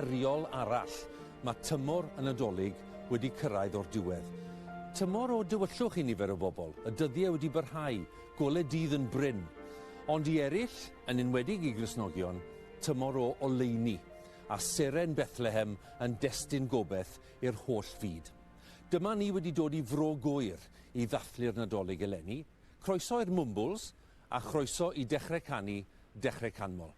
heriol arall, mae tymor y Nadolig wedi cyrraedd o'r diwedd. Tymor o dywyllwch i nifer o bobl, y dyddiau wedi byrhau, golau dydd yn brin. Ond i eraill, yn enwedig i Gristnogion, tymor o oleuni, a seren Bethlehem yn destun gobeith i'r holl fyd. Dyma ni wedi dod i Fro Gŵyr i ddathlu'r Nadolig eleni. Croeso i'r Mwmbwls, a chroeso i Dechrau Canu, Dechrau Canmol.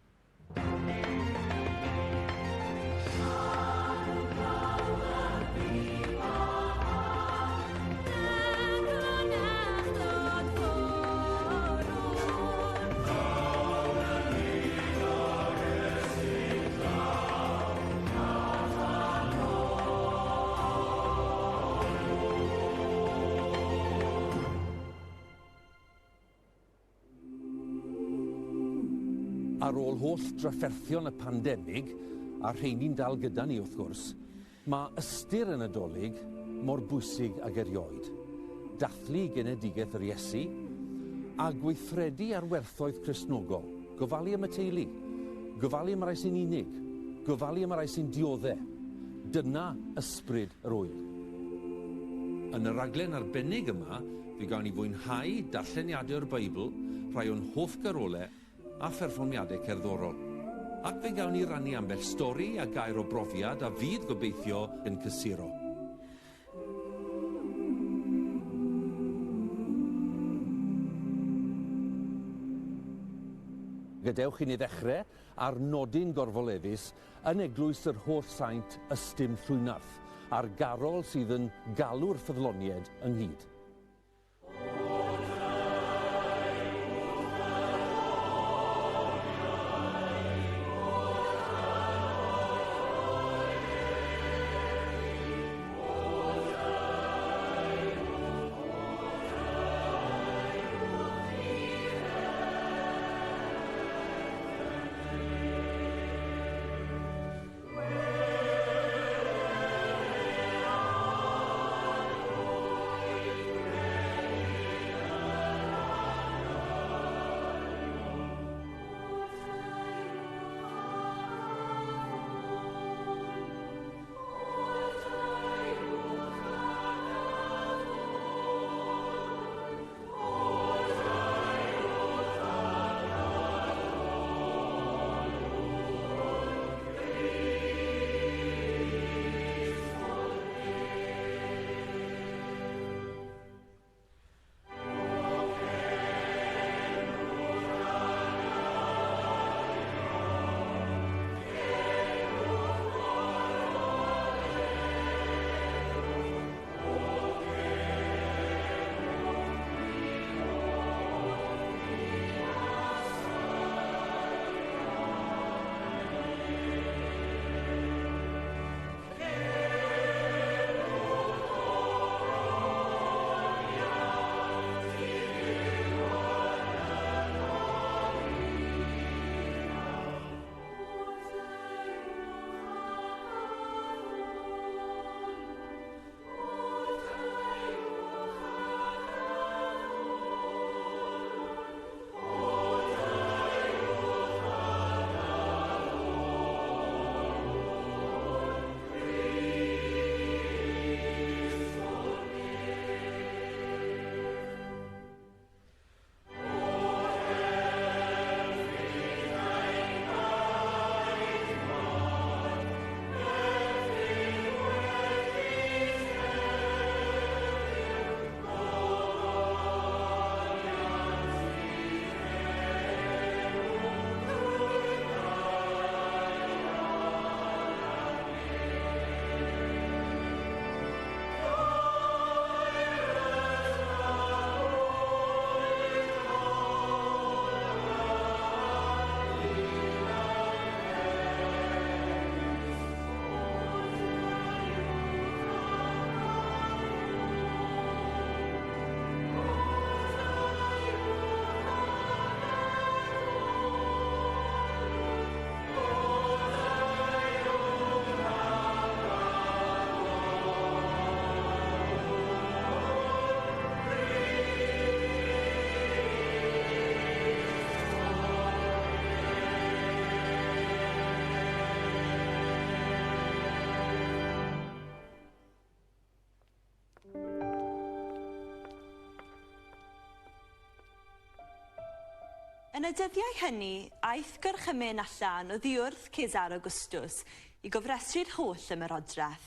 Ar ôl holl drafferthion y pandemig, a rheini'n dal gyda ni wrth gwrs, mae ystyr y Nadolig mor bwysig ag erioed. Dathlu genedigaeth yr Iesu, a gweithredu ar werthoedd Cristnogol, gofalu am y teulu, gofalu am y rhai sy'n unig, gofalu am y rhai sy'n diodde. Dyna ysbryd yr ŵyl. Yn y rhaglen arbennig yma, fe gawn ni fwynhau darlleniadau o'r Beibl, rhai o'n hoff garolau a pherfformiadau cerddorol. Ac fe gawn ni rannu ambell stori a gair o brofiad a fydd, gobeithio, yn cysuro. Gadewch i ni ddechrau ar nodyn gorfoleddus yn Eglwys yr Holl Saint Ystum Llwynarth, a'r garol sydd yn galw'r ffyddloniaid ynghyd. Yn y dyddiau hynny, aeth gorchymyn allan oddiwrth Cesar Augustus i gofrestru'r holl ymerodraeth.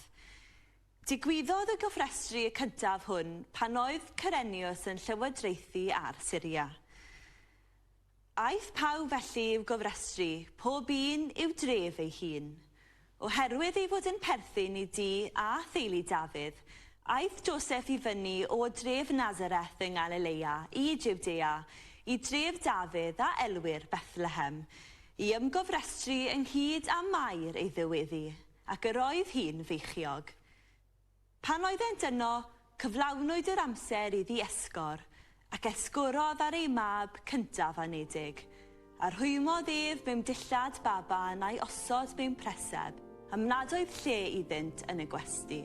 Digwyddodd y gofrestru y cyntaf hwn pan oedd Cyrenius yn llywodraethu ar Syria. Aeth pawb felly i'w gofrestru, pob un i'w dref ei hun. Oherwydd ei fod yn perthyn i dŷ a theulu Dafydd, aeth Joseff i fyny o dref Nazareth yng Ngalileia i Jwdea, i dref Dafydd a elwir Bethlehem, i ymgofrestru ynghyd â Mair ei ddyweddi, ac yr oedd hi'n feichiog. Pan oeddent yno, cyflawnwyd yr amser iddi esgor, ac esgorodd ar ei mab cyntaf anedig, a rhwymodd ef mewn dillad baban a'i osod mewn preseb, am nad oedd lle iddynt yn y gwesty.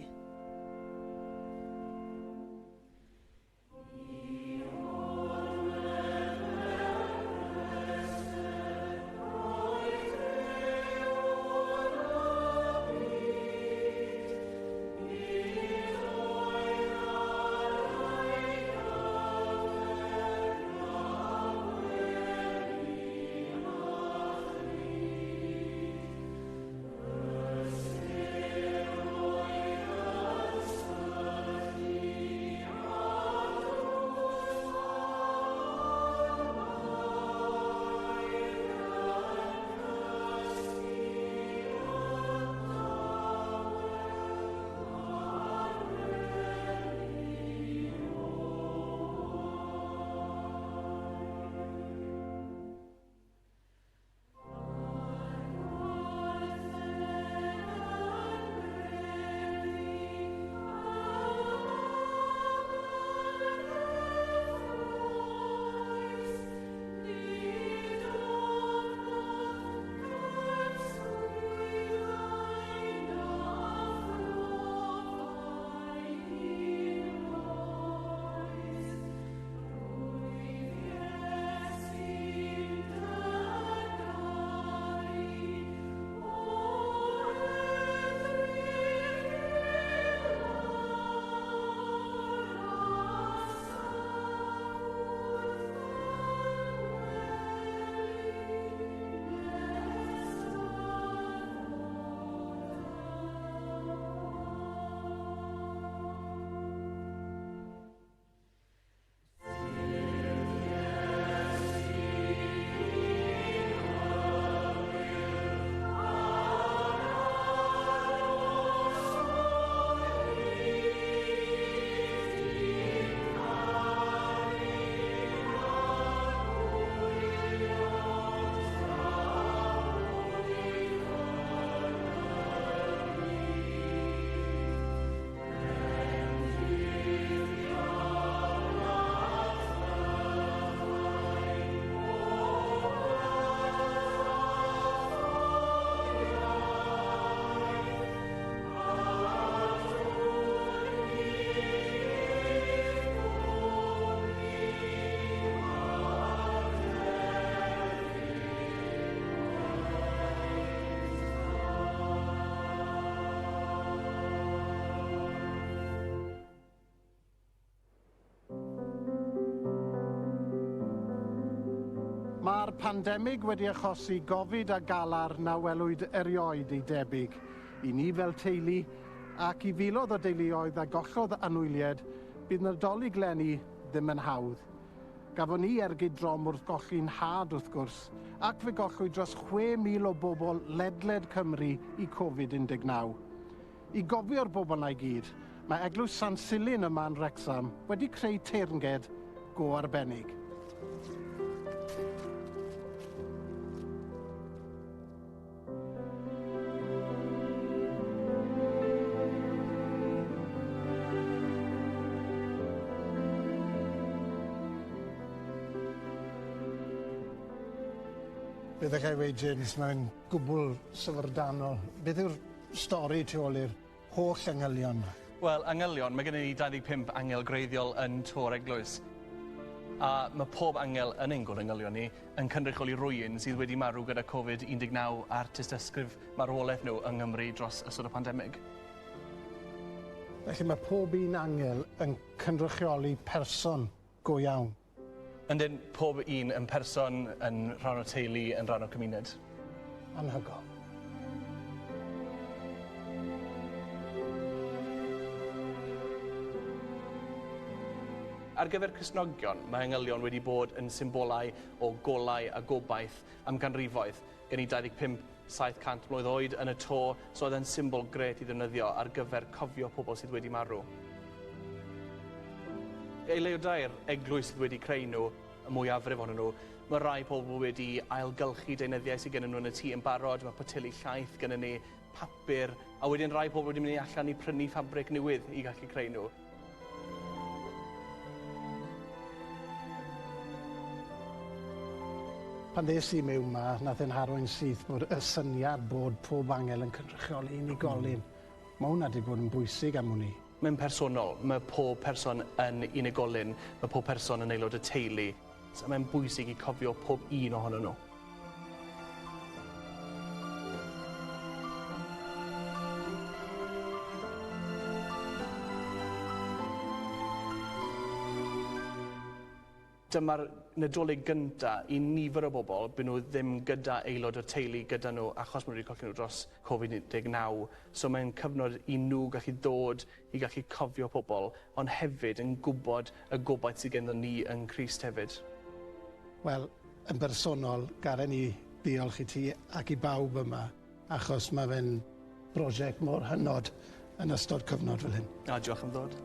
Mae'r pandemig wedi achosi gofid a galar na welwyd erioed ei debyg. I ni fel teulu, ac i filoedd o deuluoedd a gollodd anwyliaid, bydd Nadolig 'leni ddim yn hawdd. Gafon ni ergyd drom wrth golli'n nhad wrth gwrs, ac fe gollwyd dros 6,000 o bobl ledled Cymru i Covid 19. I gofio'r bobl 'na i gyd, mae Eglwys San Silyn yma yn Wrecsam wedi creu teyrnged go arbennig. Beth allai weud James, mae'n gwbl syfrdanol. Beth yw'r stori tu ôl i'r holl angylion 'ma? Wel, angylion, mae gennym ni 25 angel gwreiddiol yn to'r eglwys. A mae pob angel yn ein gôr angylion ni yn cynrychioli rwyun sydd wedi marw gyda Covid-19 a'r tystysgrif marwolaeth nhw yng Nghymru dros ystod y pandemig. Felly mae pob un angel yn cynrychioli person go iawn. Yndyn, pob un yn person, yn rhan o teulu, yn rhan o cymuned. Anhygoel. Ar gyfer Cristnogion, mae angylion wedi bod yn symbolau o golau a gobaith am ganrifoedd. Gen i 25 700 mlwydd oed yn y to, so oedd e'n symbol grêt i ddefnyddio ar gyfer cofio pobl sydd wedi marw. Aelodau'r eglwys sydd wedi creu nhw, y mwyafrif ohonyn nhw, mae rai pobl wedi ailgylchu deunyddiau sydd gennym nhw yn y tŷ yn barod, mae poteli llaeth gennym ni, papur, a wedyn rai pobl wedi mynd allan i prynu ffabric newydd i gallu creu nhw. Pan ddes i mewn 'ma, nath e'n harwain syth bod y syniad bod pob angel yn cynrychioli unigolyn. Ma' hwnna 'di bod yn bwysig am wn i. Mae'n personol. Mae pob person yn unigolyn. Mae pob person yn aelod y teulu. A mae'n bwysig i cofio pob un ohonyn nhw. Dyma'r Nadolig gynta i nifer o bobl byd nhw ddim gyda aelod o'r teulu gyda nhw achos maen nhw wedi colli nhw dros Covid-19. So mae'n cyfnod i nhw gallu dod i gallu cofio pobl, ond hefyd yn gwybod y gobaith sydd gennym ni yn Crist hefyd. Wel, yn bersonol, garen i ddiolch i ti ac i bawb yma, achos mae fe'n brosiect mor hynod yn ystod cyfnod fel hyn. A diolch am ddod.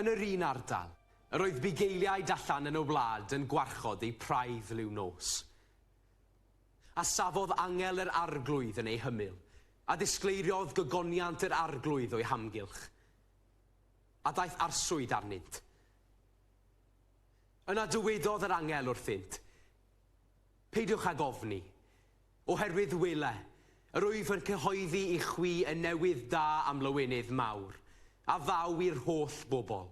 Yn yr un ardal, yr oedd bugeiliaid allan yn y wlad yn gwarchod eu praidd liw nos. A safodd angel yr arglwydd yn ei hymyl, a disgleiriodd gogoniant yr arglwydd o'i hamgylch. A daeth arswyd arnynt. Yna dywedodd yr angel wrthynt, Peidiwch ag ofni, oherwydd wele, yr wyf yn cyhoeddi i chwi y newydd da am lawenydd mawr, a ddaw i'r holl bobl.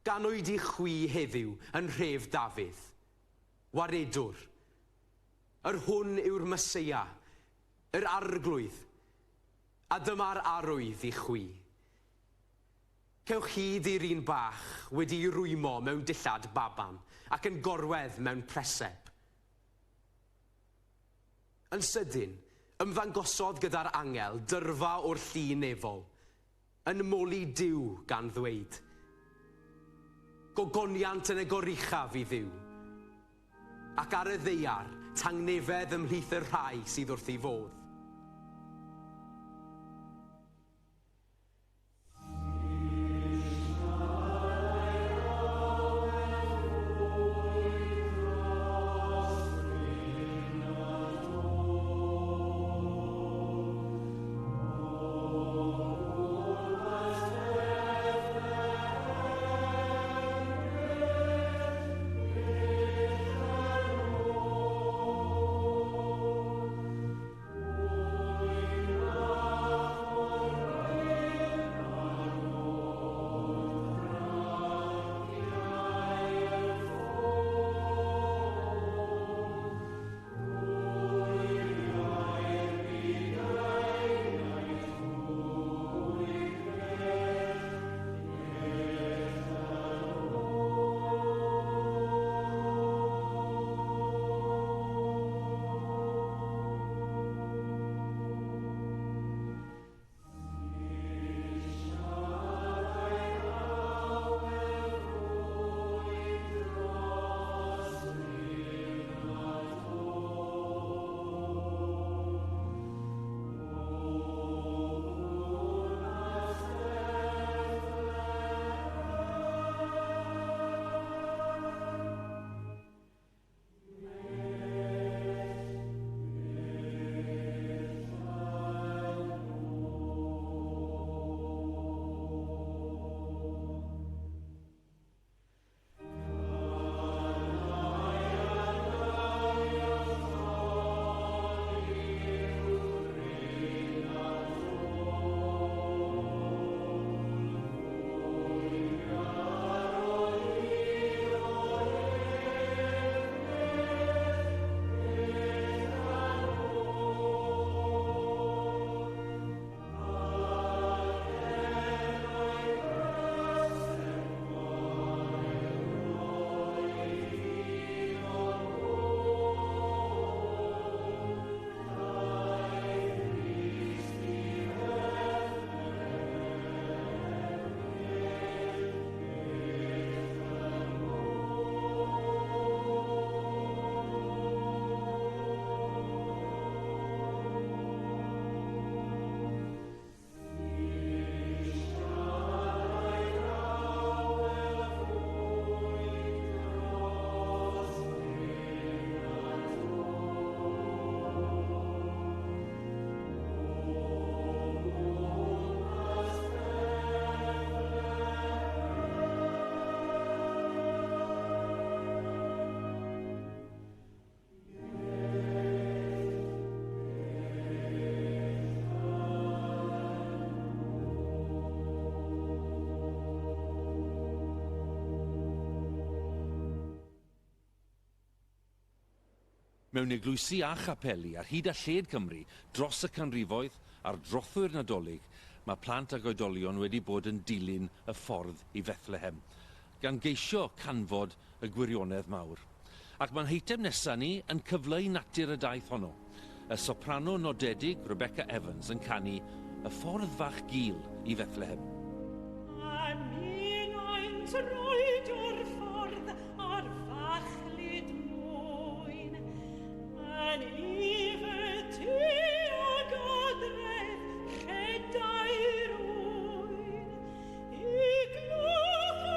Ganwyd i chwi heddiw yn nhref Dafydd, waredwr, yr hwn yw'r Meseia, yr Arglwydd, a dyma'r arwydd i chwi. Cewch hyd i'r un bach wedi'i rwymo mewn dillad baban ac yn gorwedd mewn preseb. Yn sydyn, ymddangosodd gyda'r angel dyrfa o'r llu nefol, yn moli Duw gan ddweud, Gogoniant yn y goruchaf i Dduw, ac ar y ddaear, tangnefedd ymhlith y rhai sydd wrth ei fodd. Mewn eglwysi a chapeli ar hyd a lled Cymru dros y canrifoedd ar drothwy'r Nadolig, mae plant ag oedolion wedi bod yn dilyn y ffordd i Fethlehem, gan geisio canfod y gwirionedd mawr. Ac mae'n heitem nesaf ni yn cyfleu natur y daith honno. Y soprano nodedig Rebecca Evans yn canu Y Ffordd Fach Gul i Fethlehem. A minnau'n troedio'r ffordd ar fachlud mwyn, yn ify tuag adref rhedai'r ŵyn, i gloch y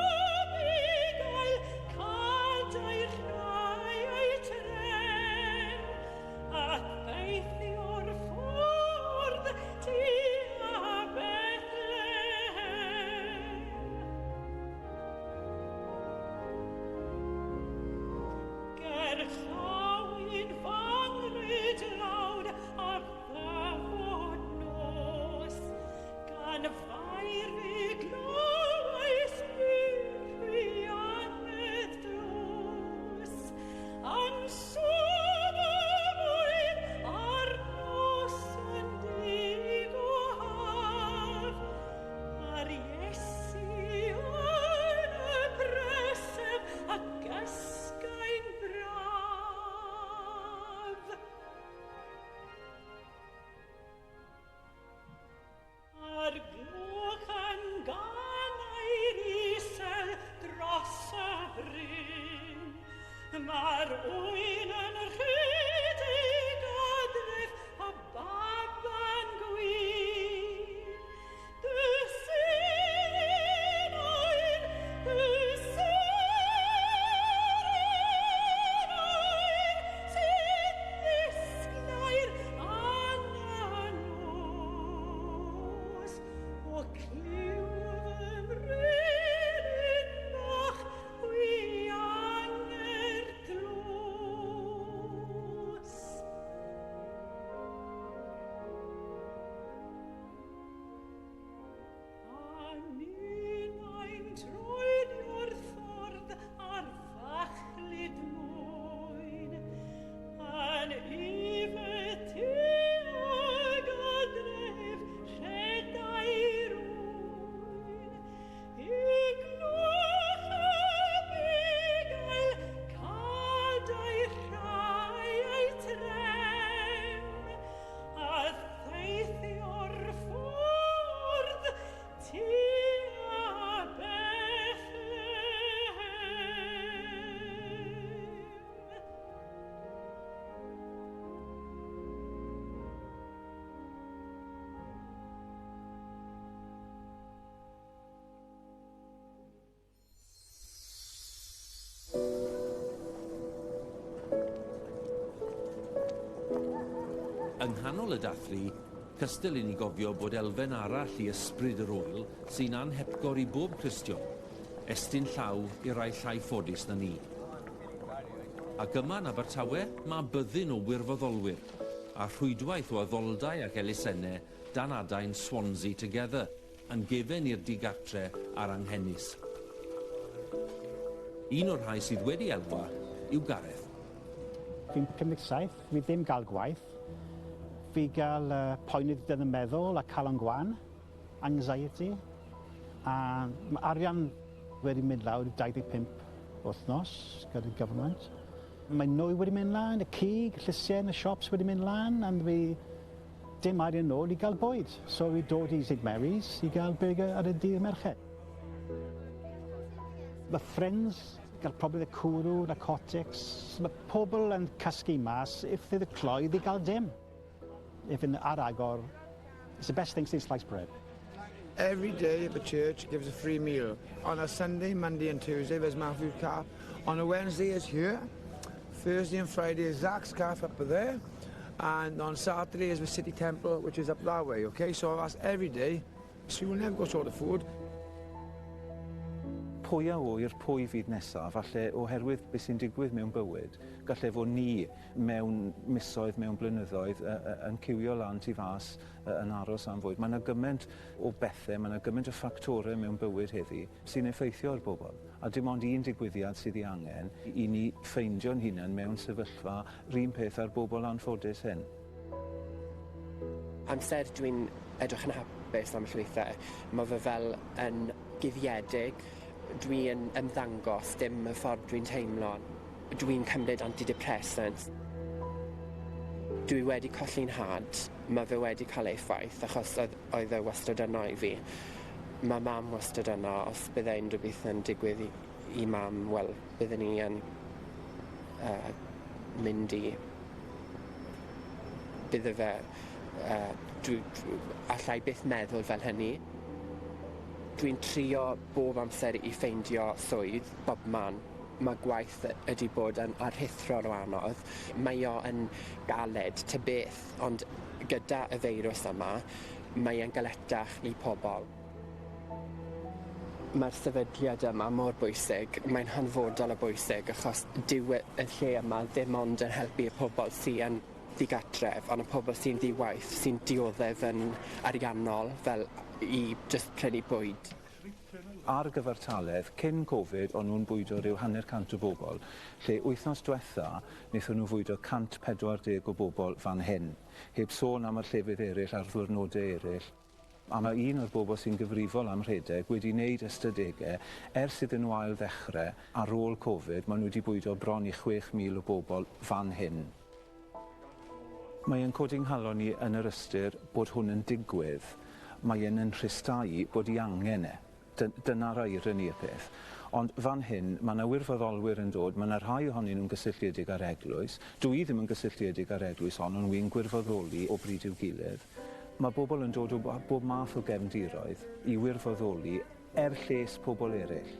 bugail cadair rhai eu trem, a theithio'r ffordd tua Bethlehem. Gerllaw'n fangre dlawd ar ddyfod nos, gan Fair fe glywais fi rhianedd dlws, yn sŵn y mwyn a'r nos yn dig o haf, a'r Iesu yn y preseb a gysgai'n braf. A'r gloch yn ganair isel dros y bryn, mae'r ŵyn yn rhedeg adref a baban gwyn. Dy seren oer, dy seren oer, sy'n ddisglair yn y nos. O clyw fy mrydyn bach, hwiangerd dlws. A ninnau'n troedio'r ffordd ar fachlud mwyn, yn ife tuag adref rhedai'r ŵyn, i gloch y bugail cadair rhai eu trem, a theithio'r ffordd tua Bethlehem. Yng nghanol y dathlu, cystal i ni gofio bod elfen arall i ysbryd yr ŵyl sy'n anhepgor i bob Cristion, estyn llaw i rai llai ffodus na ni. Ac yma yn Abertawe, mae byddin o wirfoddolwyr a rhwydwaith o addoldai ac elusennau dan adain Swansea Together yn gefen i'r digartre a'r anghenus. Un o'r rhai sydd wedi elwa yw Gareth. Fi'n 57, fi ddim gael gwaith. Fi gael poeni dydd yn meddwl a calon gwan, anxiety. A mae arian wedi mynd lawr i 25 wythnos gyda'r government. Mae nwy wedi mynd lan, y cig, llysiau yn y shops wedi mynd lan, a fi dim arian nôl i gael bwyd. So fi dod i St Mary's i gael burger ar y dydd Mercher. Mae friends gael problem y cwrw, narcotics. Mae pobl yn cysgu mas, if they're the cloi, they gael dim. If in ar agor, it's the best thing since sliced bread. Every day at the church gives a free meal. On a Sunday, Monday and Tuesday there's Matthew's Calf. On a Wednesday is here. Thursday and Friday is Zach's Calf up there. And on Saturday is the City Temple, which is up that way, okay? So that's every day. So you will never go short of food. Pwy a ŵyr pwy fydd nesa, falle oherwydd beth sy'n digwydd mewn bywyd, gallai fod ni mewn misoedd, mewn blynyddoedd, yn ciwio lan tu fas yn aros am fwyd. Mae yna gymaint o bethau, mae yna gymaint o ffactorau mewn bywyd heddi sy'n effeithio ar bobl. A dim ond un digwyddiad sydd ei angen i ni ffeindio'n hunain mewn sefyllfa rhywun peth ar bobl anffodus hyn. Amser dwi'n edrych yn hapus am llwythau, mae fe fel yn guddiedig. Dwi'n ymddangos, dim y ffordd dwi'n teimlo. Dwi'n cymryd antidepressants. Dwi wedi colli'n nhad, mae fe wedi cael effaith achos oedd e wastad yno i fi. Mae mam wastad yno, os bydde unrhyw beth yn digwydd i mam, wel, bydden ni yn mynd i... Bydde fe... Allai byth meddwl fel hynny. Dwi'n trio bob amser i ffeindio swydd, bob man. Mae gwaith ydi bod yn aruthrol o anodd. Mae o yn galed, ta beth, ond gyda y feirws yma, mae e'n galetach i pobl. Mae'r sefydliad yma mor bwysig, mae'n hanfodol o bwysig, achos dyw y lle yma ddim ond yn helpu y pobl sy'n yn ddigartref, ond y pobl sy'n ddi-waith, sy'n dioddef yn ariannol, fel i just prynu bwyd. Ar gyfartaledd, cyn Covid, o'n nhw'n bwydo rhyw 150 o bobl, lle wythnos diwetha, wnaethon nhw fwydo 140 o bobl fan hyn, heb sôn am y llefydd eraill a'r ddiwrnodau eraill. A mae un o'r bobl sy'n gyfrifol am rhedeg wedi wneud ystadegau ers iddyn nhw ail ddechrau ar ôl Covid, maen nhw wedi bwydo bron i 6,000 o bobl fan hyn. Mae e'n codi nghalon i yn yr ystyr bod hwn yn digwydd. Mae e'n tristau bod ei angen e. Dyna'r irony y peth. Ond fan hyn, mae yna wirfoddolwyr yn dod, mae yna rhai ohonyn nhw'n gysylltiedig â'r eglwys. Dwi ddim yn gysylltiedig â'r eglwys ond, ond wy'n gwirfoddoli o bryd i'w gilydd. Mae bobl yn dod o bob math o gefndiroedd i wirfoddoli er lles pobl eraill.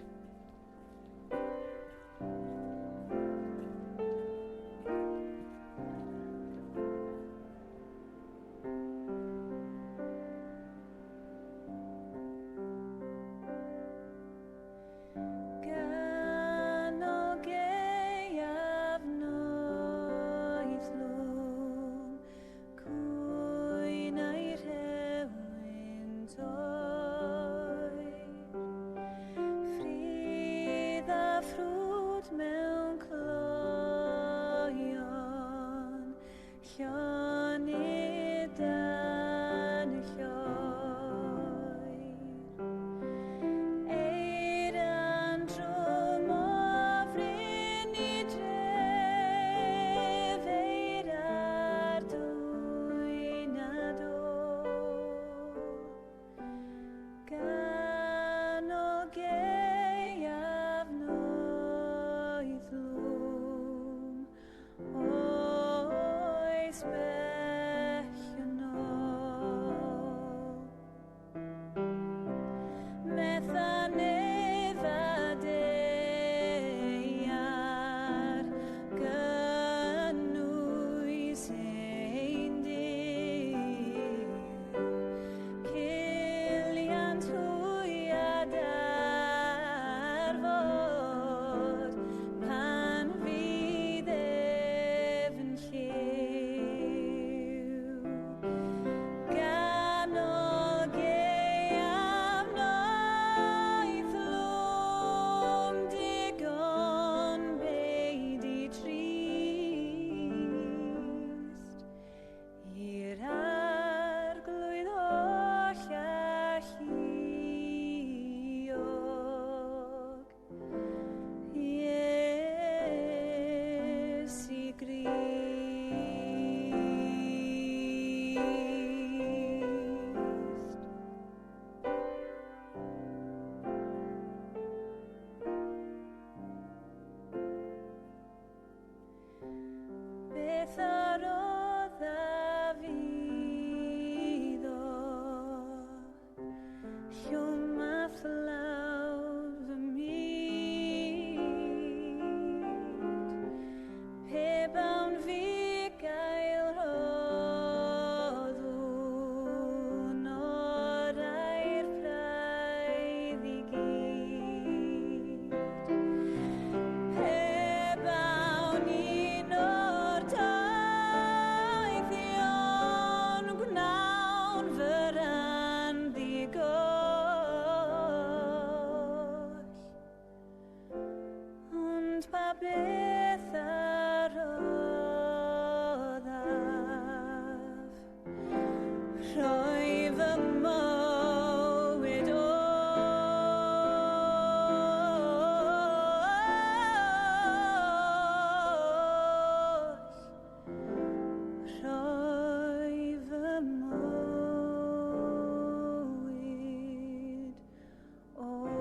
Oes bell yn ôl. Ond pa beth a roddaf, rhoi fy mywyd oll, rhoi fy mywyd oll.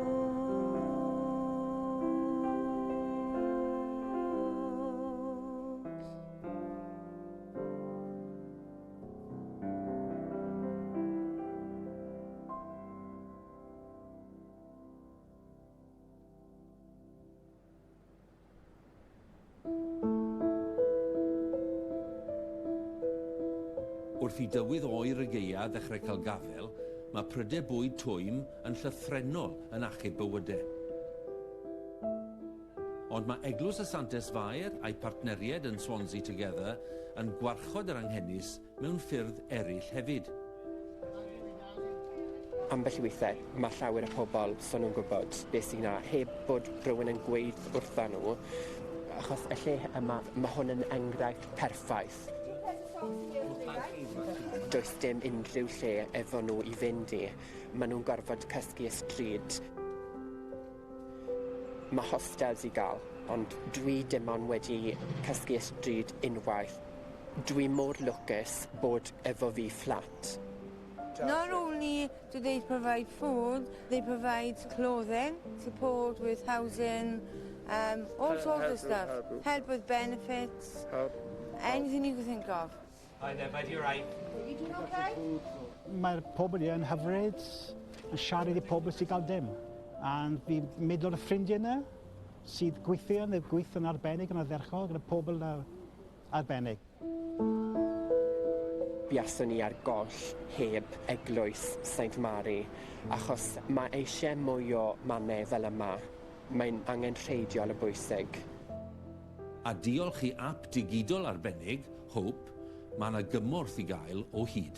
Wrth i dywydd oer y gaea ddechrau cael gafel, mae prydau bwyd twym yn llythrennol yn achub bywydau. Ond mae Eglwys y Santes Fair a'i partneriaid yn Swansea Together yn gwarchod yr anghenus mewn ffyrdd eraill hefyd. Ambell i weithiau, mae llawer o pobl so nhw'n gwybod beth sy'n na, heb bod rhywun yn gweud wrtha nhw, achos y lle yma, mae hwn yn enghraifft perffaith. Does dim unrhyw lle efo nhw i fynd i. Maen nhw'n gorfod cysgu y stryd. Mae hostels i gael, ond dwi dim ond wedi cysgu y stryd unwaith. Dwi mor lwcus bod efo fi fflat. Not only do they provide food, they provide clothing, support with housing, all sorts of stuff. Help with benefits, anything you can think of. Hi there, bud, you right? You doing okay? Mae'r pobl yn hyfryd, yn siarad i pobl sy'n cael dim. A fi'n meddwl y ffrindiau yna sydd gweithio, neu gweithio yn arbennig yn ardderchog, gyda pobl arbennig. Buaswn ni ar goll heb eglwys St Mary, achos mae eisiau mwy o mannau fel yma. Mae'n angenrheidiol o bwysig. A diolch i app digidol arbennig, Hope, mae yna gymorth i gael o hyd.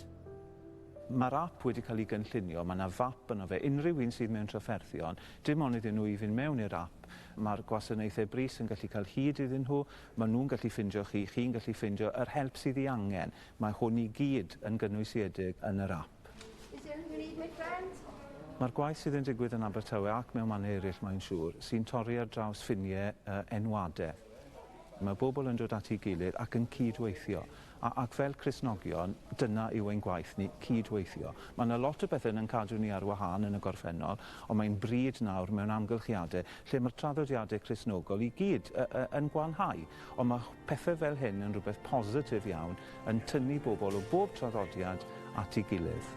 Mae'r app wedi cael ei gynllunio, mae yna fap yno fe. Unrhyw un sydd mewn trafferthion, dim ond iddyn nhw i fynd mewn i'r app. Mae'r gwasanaethau brys yn gallu cael hyd iddyn nhw, maen nhw'n gallu ffindio chi, chi'n gallu ffindio yr help sydd ei angen. Mae hwn i gyd yn gynwysiedig yn yr app. Is there anything you need, my friend? Mae'r gwaith sydd yn digwydd yn Abertawe ac mewn mannau eraill, mae'n siŵr, sy'n torri ar draws ffiniau enwadau. Mae bobl yn dod at ei gilydd ac yn cydweithio. Ac fel Cristnogion, dyna yw ein gwaith ni, cydweithio. Mae yna lot o bethau yn cadw ni ar wahân yn y gorffennol, ond mae'n bryd nawr mewn amgylchiadau lle mae'r traddodiadau Cristnogol i gyd yn gwanhau. Ond mae pethau fel hyn yn rhywbeth positif iawn, yn tynnu bobl o bob traddodiad at ei gilydd.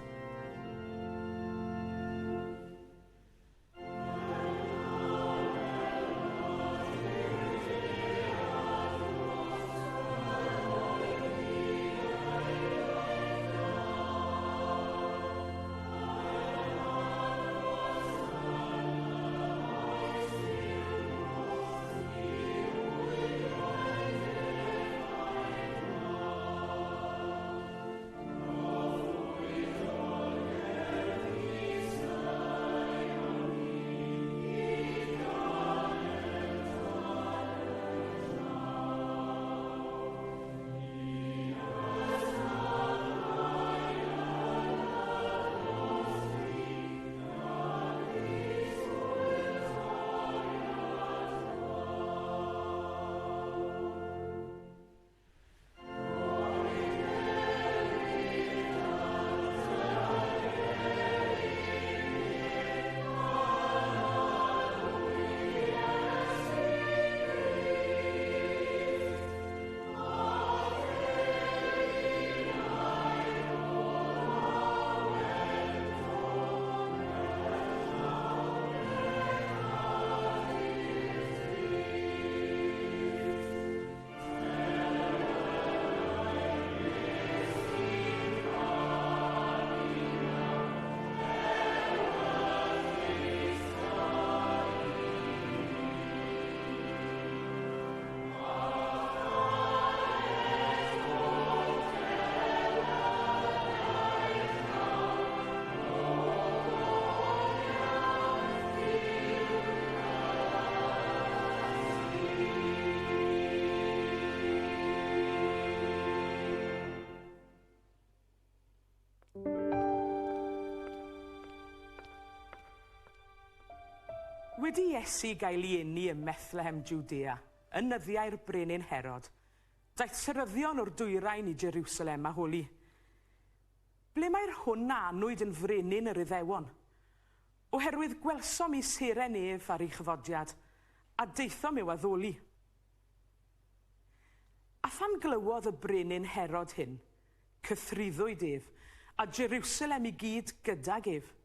Wedi Iesu gael ei eni ym Methlehem, Judea, yn nyddiau'r brenin Herod, daeth seryddion o'r dwyrain i Jerusalem a holi. Ble mae'r hwn a anwyd yn frenin yr Iddewon? Oherwydd gwelsom i seren ef ar ei chyfodiad, a daethom i'w addoli. A phan glywodd y brenin Herod hyn, cythruddwyd ef, a Jerusalem i gyd gydag ef.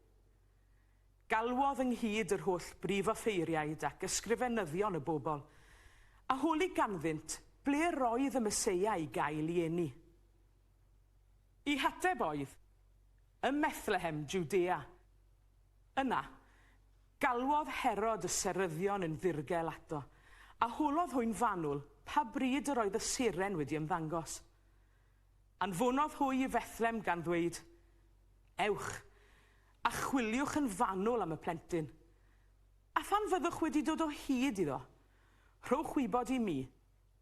Galwodd ynghyd yr holl brif offeiriaid ac ysgrifenyddion y bobl, a holi ganddynt ble roedd y Meseia i gael ei eni. Eu hateb oedd, ym Methlehem, Judea. Yna, galwodd Herod y seryddion yn ddirgel ato, a holodd hwy'n fanwl pa bryd yr oedd y seren wedi ymddangos. Anfonodd hwy i Fethlem gan ddweud, Ewch, a chwiliwch yn fanwl am y plentyn. A phan fyddwch wedi dod o hyd iddo, rhowch wybod i mi,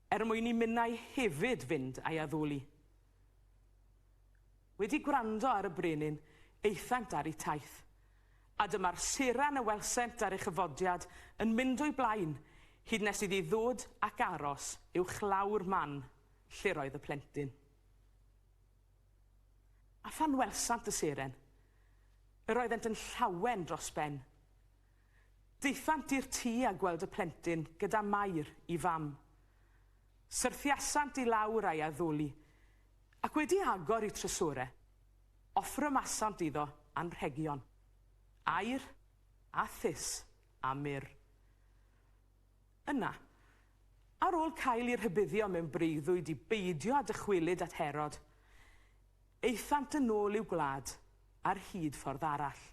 er mwyn i minnau hefyd fynd a'i addoli. Wedi gwrando ar y brenin, aethant ar eu taith. A dyma'r seren a welsent ar ei chyfodiad yn mynd o'i blaen, hyd nes iddi ddod ac aros uwchlaw'r man lle roedd y plentyn. A phan welsant y seren, yr oeddent yn llawen dros ben. Daethant i'r tŷ a gweld y plentyn gyda Mair, ei fam. Syrthiasant i lawr a'i addoli, ac wedi agor eu trysore, offrymasant iddo anrhegion, aur a thus a myrr. Yna, ar ôl cael eu rhybuddio mewn breuddwyd i beidio â dychwelyd at Herod, aethant yn ôl i'w gwlad ar hyd ffordd arall.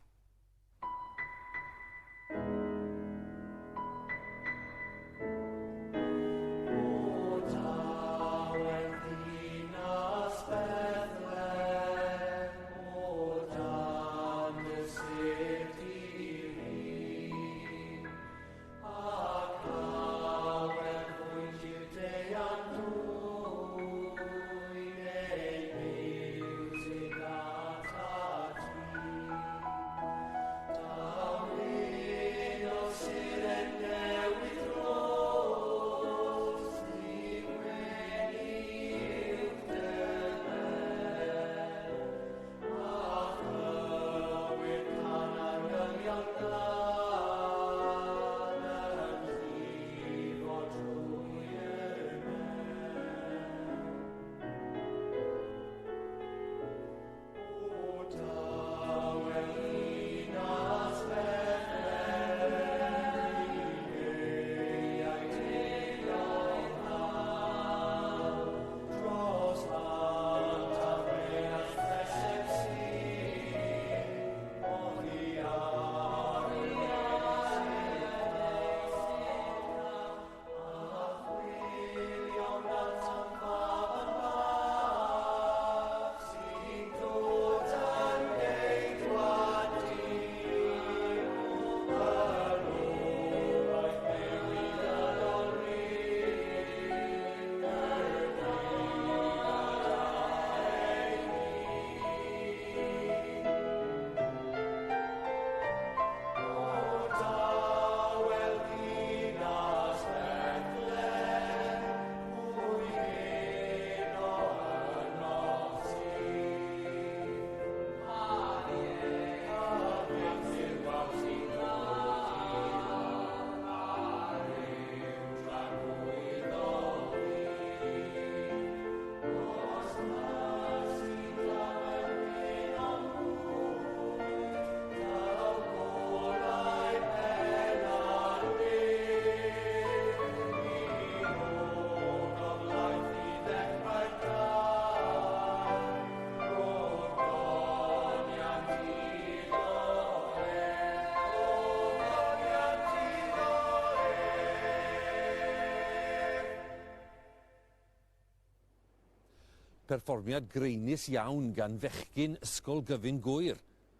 Perfformiad greinus iawn gan fechgyn Ysgol Gyfun Gŵyr,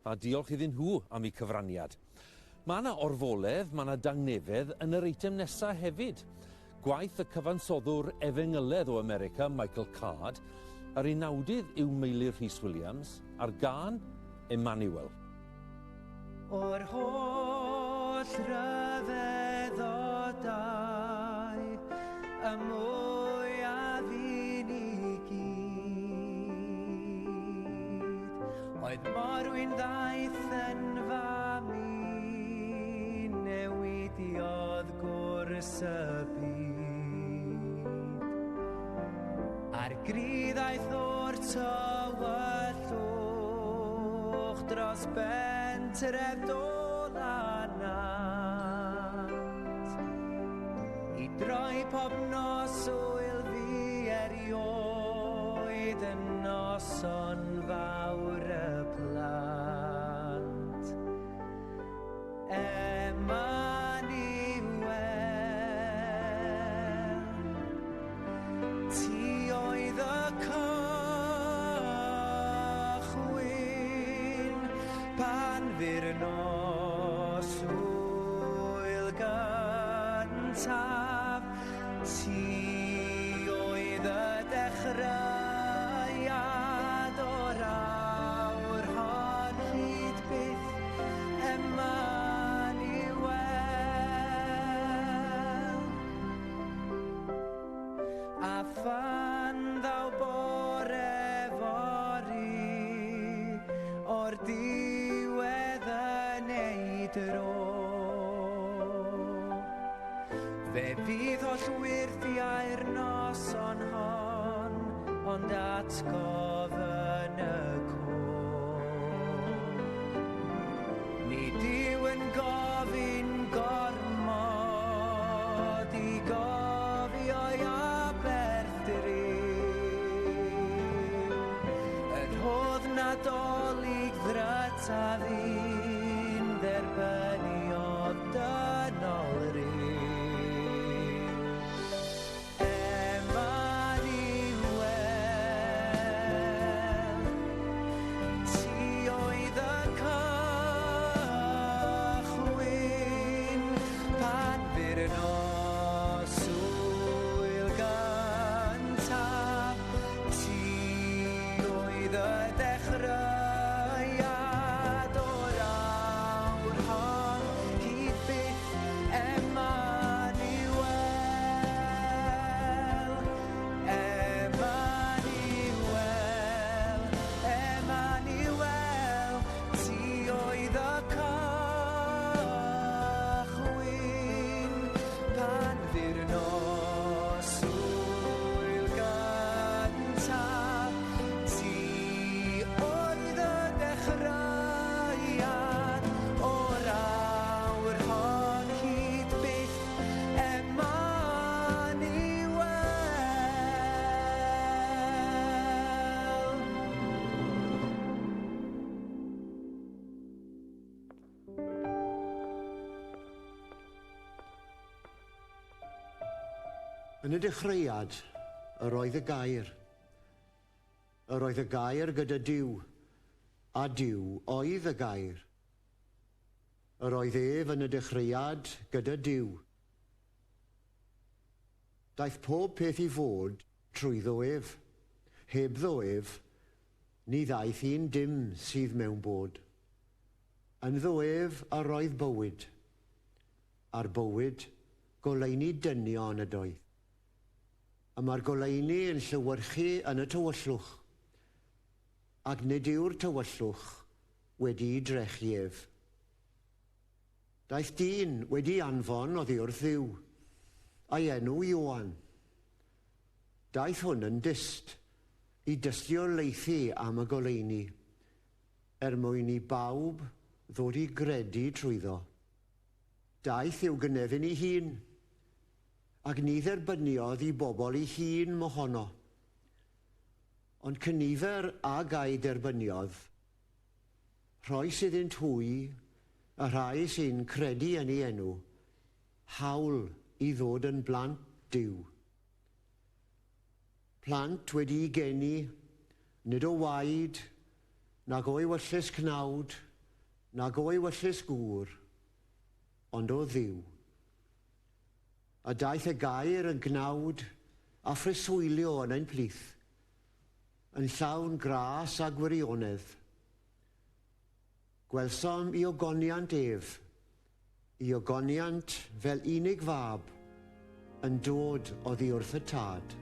a diolch iddyn nhw am eu cyfraniad. Mae yna orfoledd, mae yna dangnefedd yn yr eitem nesaf hefyd. Gwaith y cyfansoddwr efengyledd o America, Michael Card, yr unawdydd yw Meilir Rhys Williams, a'r gân Emmanuel. O'r holl holl ryfeddodau, y mwyaf i ni gyd. Oedd morwyn ddaeth yn fam i, newidiodd gwrs y byd. A'r grydd aeth o'r tywyllwch dros bentref dôl a nant, i droi pob noswyl fi erioed yn noson fawr y plant. Emmanuel, ti oedd y cychwyn pan fu'r noswyl gyntaf. Ti oedd y dechreuad o'r awr hon hyd byth, Emmanuel. A phan ddaw bore fory, o'r diwedd yn ei dro, fe fydd holl wyrthiau'r noson hon, ond atgof yn y cof. Nid yw yn gofyn gormod i gofio'i aberth dryw. Yr rhodd Nadolig ddrytaf un dderbyniodd dynol ryw. Emmanuel, ti oedd y cychwyn pan fu'r noswyl gyntaf. Ti oedd y dechreuad o'r awr hon hyd byth, Emmanuel, Emmanuel, Emmanuel, ti oedd y cychwyn pan fu'r noswyl gyntaf. Ti oedd y dechreuad o'r awr hon hyd byth, Emmanuel. Yn y dechreuad, yr oedd y gair. Yr oedd y gair gyda Duw, a Duw oedd y gair. Yr oedd ef yn y dechreuad gyda Duw. Daeth pob peth i fod trwyddo ef. Hebddo ef, ni ddaeth un dim sydd mewn bod. Ynddo ef yr oedd bywyd, a'r bywyd goleuni dynion ydoedd. A mae'r goleuni yn llewyrchu yn y tywyllwch, ac nid yw'r tywyllwch wedi'i drechu ef. Daeth dyn wedi anfon oddi wrth Dduw, a'i enw Ioan. Daeth hwn yn dyst i dystiolaethu am y goleuni, er mwyn i bawb ddod i gredu trwyddo. Daeth i'w gynefin ei hun, ac ni dderbyniodd i bobl ei hun mohono. Ond cynifer ag a'i derbyniodd, rhoes iddynt hwy, y rhai sy'n credu yn ei enw, hawl i ddod yn blant Duw. Plant wedi'i geni, nid o waed, nag o'i wyllys cnawd, nag o'i wyllys gŵr, ond o Dduw. A daeth y gair yn gnawd a phreswylio yn ein plith, yn llawn gras a gwirionedd. Gwelsom i ogoniant ef, I ogoniant fel unig fab yn dod oddi wrth y Tad.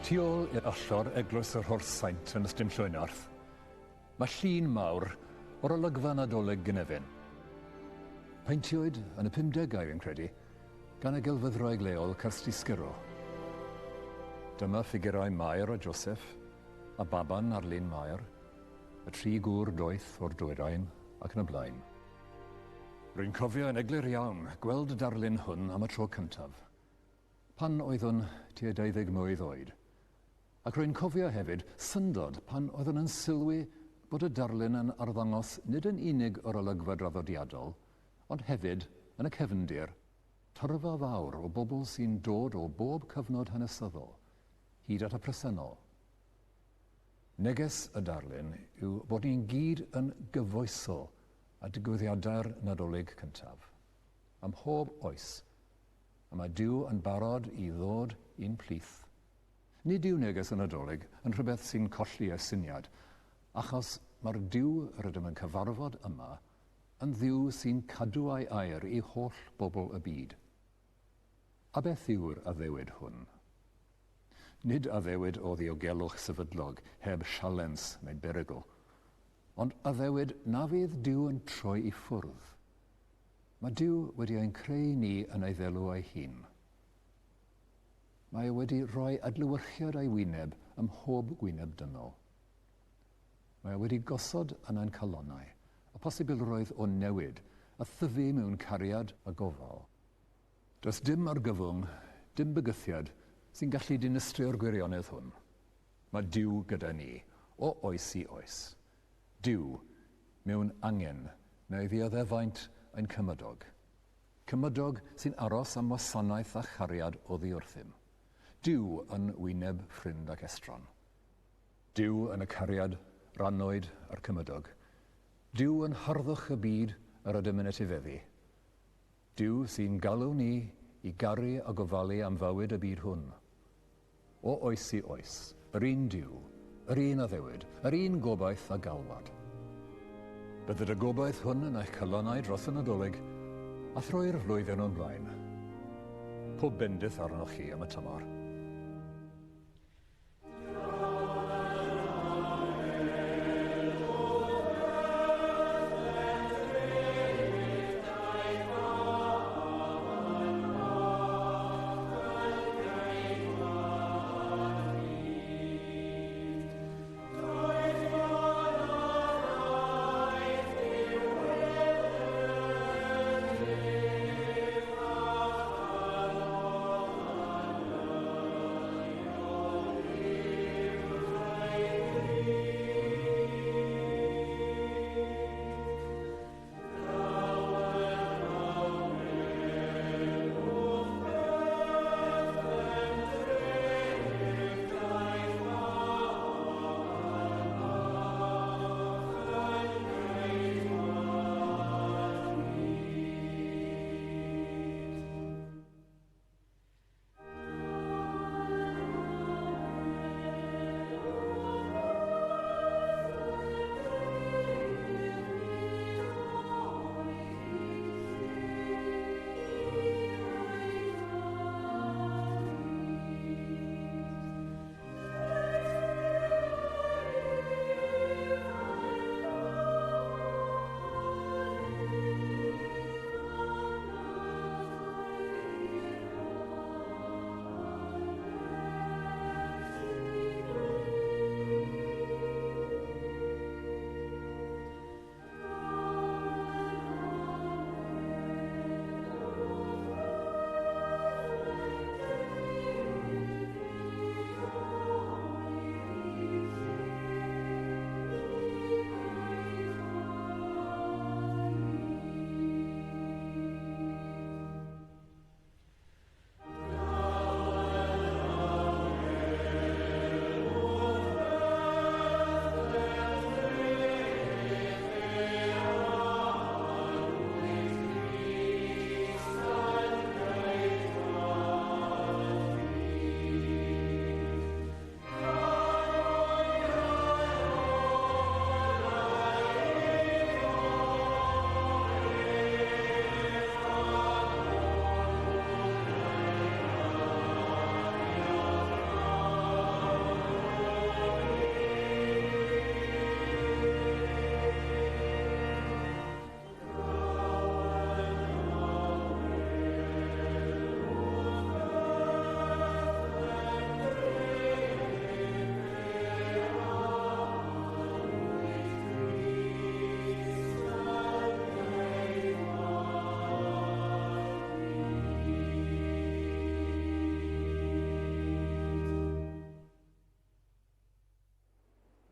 Tu ôl i'r allor Eglwys yr Hollsaint yn Ystum Llwynarth, mae llun mawr o'r olygfa Nadolig Gynefin. Peintiwyd yn y 50au, fi'n credu, gan y gelfyddwraig leol Kirsty Skirrow. Dyma ffigurau Mair a Joseph, a baban ar lun Mair, y tri gŵr doeth o'r dwyrain ac yn y blaen. Rwy'n cofio yn eglur iawn gweld y darlun hwn am y tro cyntaf. Pan oeddwn tua 20 mlwydd oed. Ac rwy'n cofio hefyd syndod pan oeddwn yn sylwi bod y darlun yn arddangos nid yn unig yr olygfa draddodiadol, ond hefyd, yn y cefndir, tyrfa fawr o bobl sy'n dod o bob cyfnod hanesyddol, hyd at y presennol. Neges y darlun yw bod ni'n gyd yn gyfoesol â digwyddiadau'r Nadolig cyntaf, ym mhob oes, A mae Duw yn barod i ddod i'n plith. Nid yw neges y Nadolig yn rhywbeth sy'n colli ei syniad, achos mae'r Duw yr ydym yn cyfarfod yma yn Dduw sy'n cadw ei air i holl bobl y byd. A beth yw'r addewid hwn? Nid addewid o ddiogelwch sefydlog heb sialens neu berygl, ond addewid na fydd Duw yn troi i ffwrdd. Mae Duw wedi ein creu ni yn ei ddelw ei hun. Mae e wedi rhoi adlewyrchiad ei wyneb ym mhob gwyneb dynol. Mae e wedi gosod yn ein calonnau y posibilrwydd o newid a thyfu mewn cariad a gofal. Does dim argyfwng, dim bygythiad sy'n gallu dinistrio'r gwirionedd hwn. Mae Duw gyda ni, o oes i oes. Duw, mewn angen neu ddioddefaint ein cymydog. Cymydog sy'n aros am wasanaeth a chariad oddi wrthym. Duw yn wyneb ffrind ac estron. Duw yn y cariad rannwyd â'r cymydog. Duw yn harddwch y byd yr ydym yn etifeddu. Duw sy'n galw ni i garu a gofalu am fywyd y byd hwn. O oes i oes, yr un Duw, yr un addewid, yr un gobaith a galwad. Bydded y gobaith hwn yn eich calonnau dros y Nadolig a thrwy'r flwyddyn o'n blaen. Pob bendith arnoch chi am y tymor.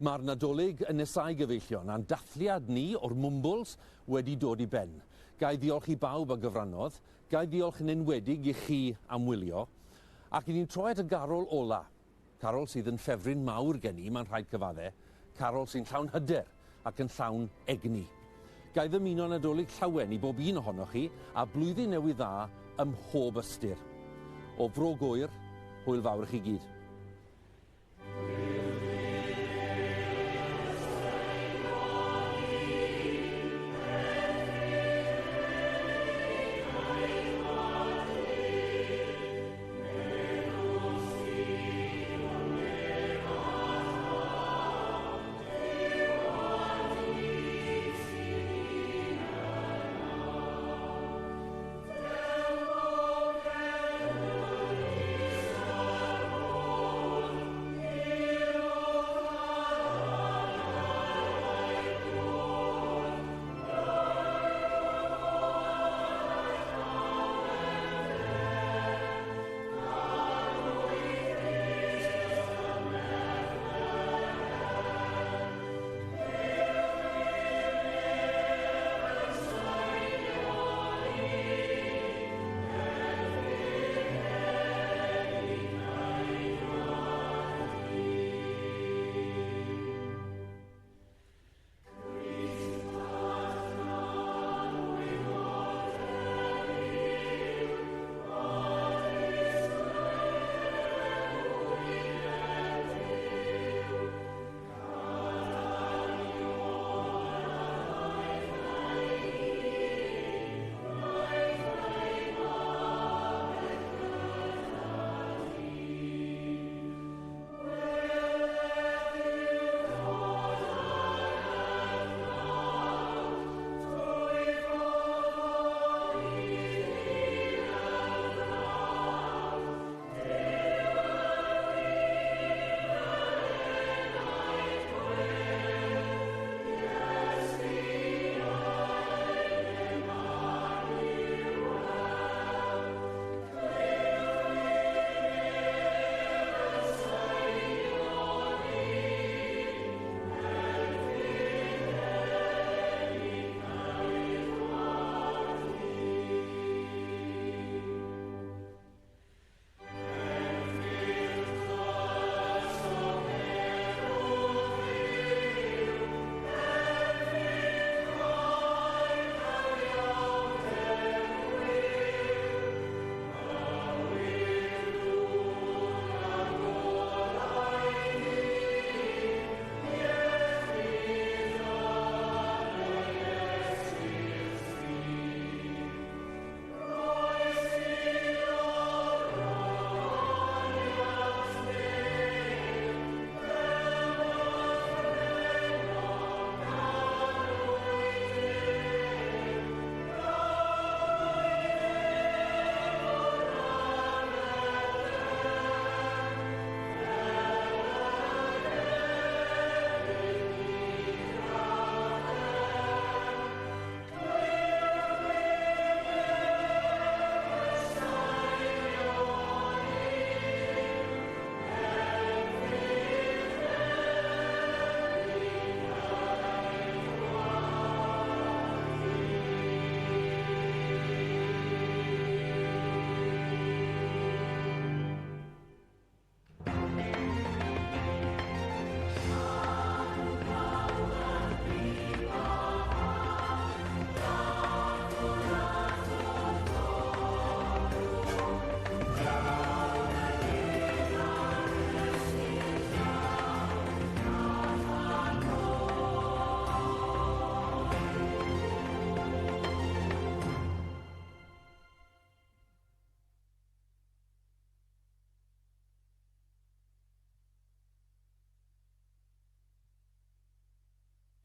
Mae'r Nadolig yn nesau gyfeillion a'n dathliad ni o'r Mwmbwls wedi dod i ben. Ga i ddiolch i bawb a gyfrannodd, ga i ddiolch yn enwedig i chi am wylio, ac i ni'n troi at y garol ola. Carol sydd yn ffefryn mawr gen i, mae'n rhaid cyfadde. Carol sy'n llawn hyder ac yn llawn egni. Ga i ddymuno Nadolig llawen i bob un ohonoch chi a blwyddyn newydd dda ym mhob ystyr. O Fro Gŵyr, hwyl fawr i chi gyd.